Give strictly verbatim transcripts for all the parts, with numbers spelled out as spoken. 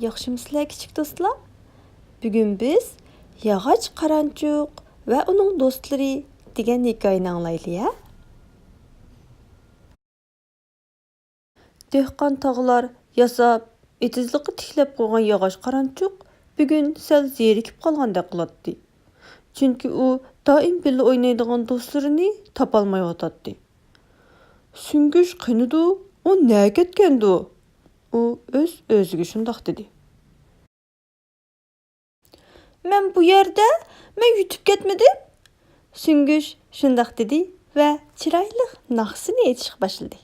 ياخشىمۇسىلەر كىچىك دوستلار؟ بۈگۈن بىز ياغاچ قارانچۇق ۋە ئۇنىڭ دوستلىرى دېگەن ھېكايىنى ئاڭلايلى ھە. دېھقان تاغلار ياساپ، ئېتىزلىققا تىكلەپ قويغان ياغاچ قارانچۇق بۈگۈن سەل زېرىكىپ قالغاندەك قىلاتتى. چۈنكى ئۇ دائىم بىللە ئوينايدىغان دوستلىرىنى تاپالمايۋاتاتتى. سۈڭگۈچ قېنىدۇ؟ ئۇ نەگە كەتكەندۇ؟ ئۇ ئۆز-ئۆزىگە شۇنداق دېدى. مەن بۇ يەردە، مەن يۈتۈپ كەتمىدىم. سۈڭگۈچ شۇنداق دېدى ۋە چىرايلىق ناخشىسىنى ئېيتىشقا باشلىدى.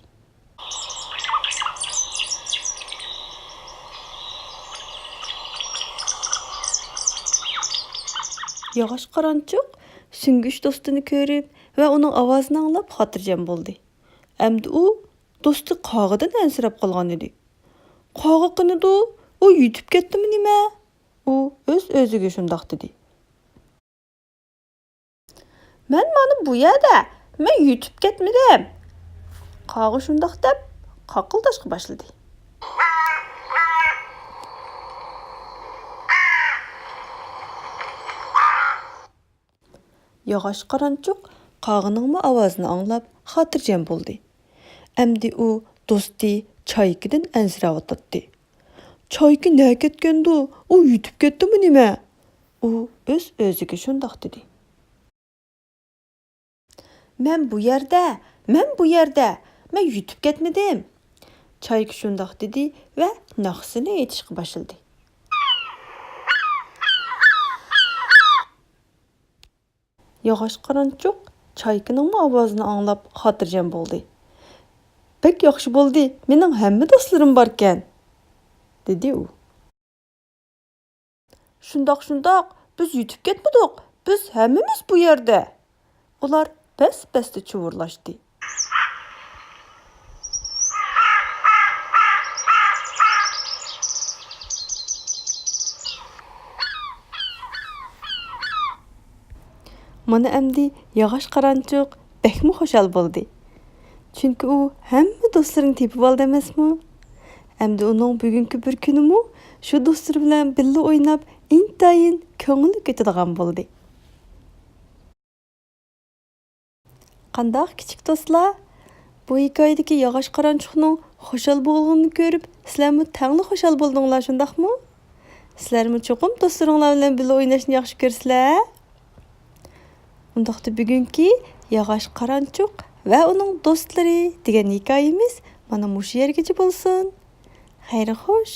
ياغاچ قارانچۇق سۈڭگۈچ دوستىنى كۆرۈپ ۋە ئۇنىڭ ئاۋازىنى ئاڭلاپ خاتىرجەم بولدى. ئەمدى ئۇ دوستى قاغىدىن ئەنسىرەپ قالغان ئىدى. قاغا قېنىدۇ؟ ئۇ يۈتۈپ كەتتىمۇ نېمە؟ ئۇ ئۆز-ئۆزىگە شۇنداق دېدى. مەن مانا بۇ يەردە، مەن يۈتۈپ كەتمىدىم. قاغا شۇنداق دەپ قاقىلداشقا باشلىدى. ياغاچ قارانچۇق قاغىنىڭمۇ ئاۋازىنى ئاڭلاپ خاتىرجەم بولدى. ئەمدى ئۇ دوستى چايكىدىن ئەنسىرەۋاتاتتى. چايكا نەگە كەتكەندۇ؟ ئۇ يۈتۈپ كەتتىمۇ نېمە؟ ئۇ ئۆز-ئۆزىگە شۇنداق دېدى. مەن بۇ يەردە، مەن بۇ يەردە، مەن يۈتۈپ كەتمىدىم. چايكا شۇنداق دېدى ۋە ناخشىسىنى ئېيتىشقا باشلىدى. ياغاچ قارانچۇق چايكىنىڭمۇ ئاۋازىنى ئاڭلاپ خاتىرجەم بولدى. بەك ياخشى بولدى، مېنىڭ ھەممە دوستلىرىم باركەن، دېدى ئۇ. شۇنداق، شۇنداق، بىز يۈتۈپ كەتمىدۇق، بىز ھەممىمىز بۇ يەردە. ئۇلار بەس-بەستە چۇۋۇرلاشتى. مانا ئەمدى ياغاچ قارانچۇق بەكمۇ خۇشال بولدى. چۈنكى ئۇ ھەممە دوستلىرىنى تېپىۋالدى ئەمەسمۇ؟ ئەمدى ئۇنىڭ بۈگۈنكى بىر كۈنىمۇ شۇ دوستلىرى بىلەن بىللە ئويناپ، ئىنتايىن كۆڭۈللۈك ئۆتىدىغان بولدى. قانداق كىچىك دوستلار؟ بۇ ھېكايىدىكى ياغاچ قارانچۇقنىڭ خۇشال بولغىنىنى كۆرۈپ، سىلەرمۇ تەڭلا خۇشال بولدۇڭلار، شۇنداقمۇ؟ سىلەرمۇ چوقۇم دوستلىرىڭلار بىلەن بىللە ئويناشنى ياخشى كۆرىسىلەر. ئۇنداقتا بۈگۈنكى ياغاچ قارانچۇق ۋە ئۇنىڭ دوستلىرى دېگەن ھېكايىمىز مانا مۇشۇ يەرگىچە بولسۇن. خەير خوش.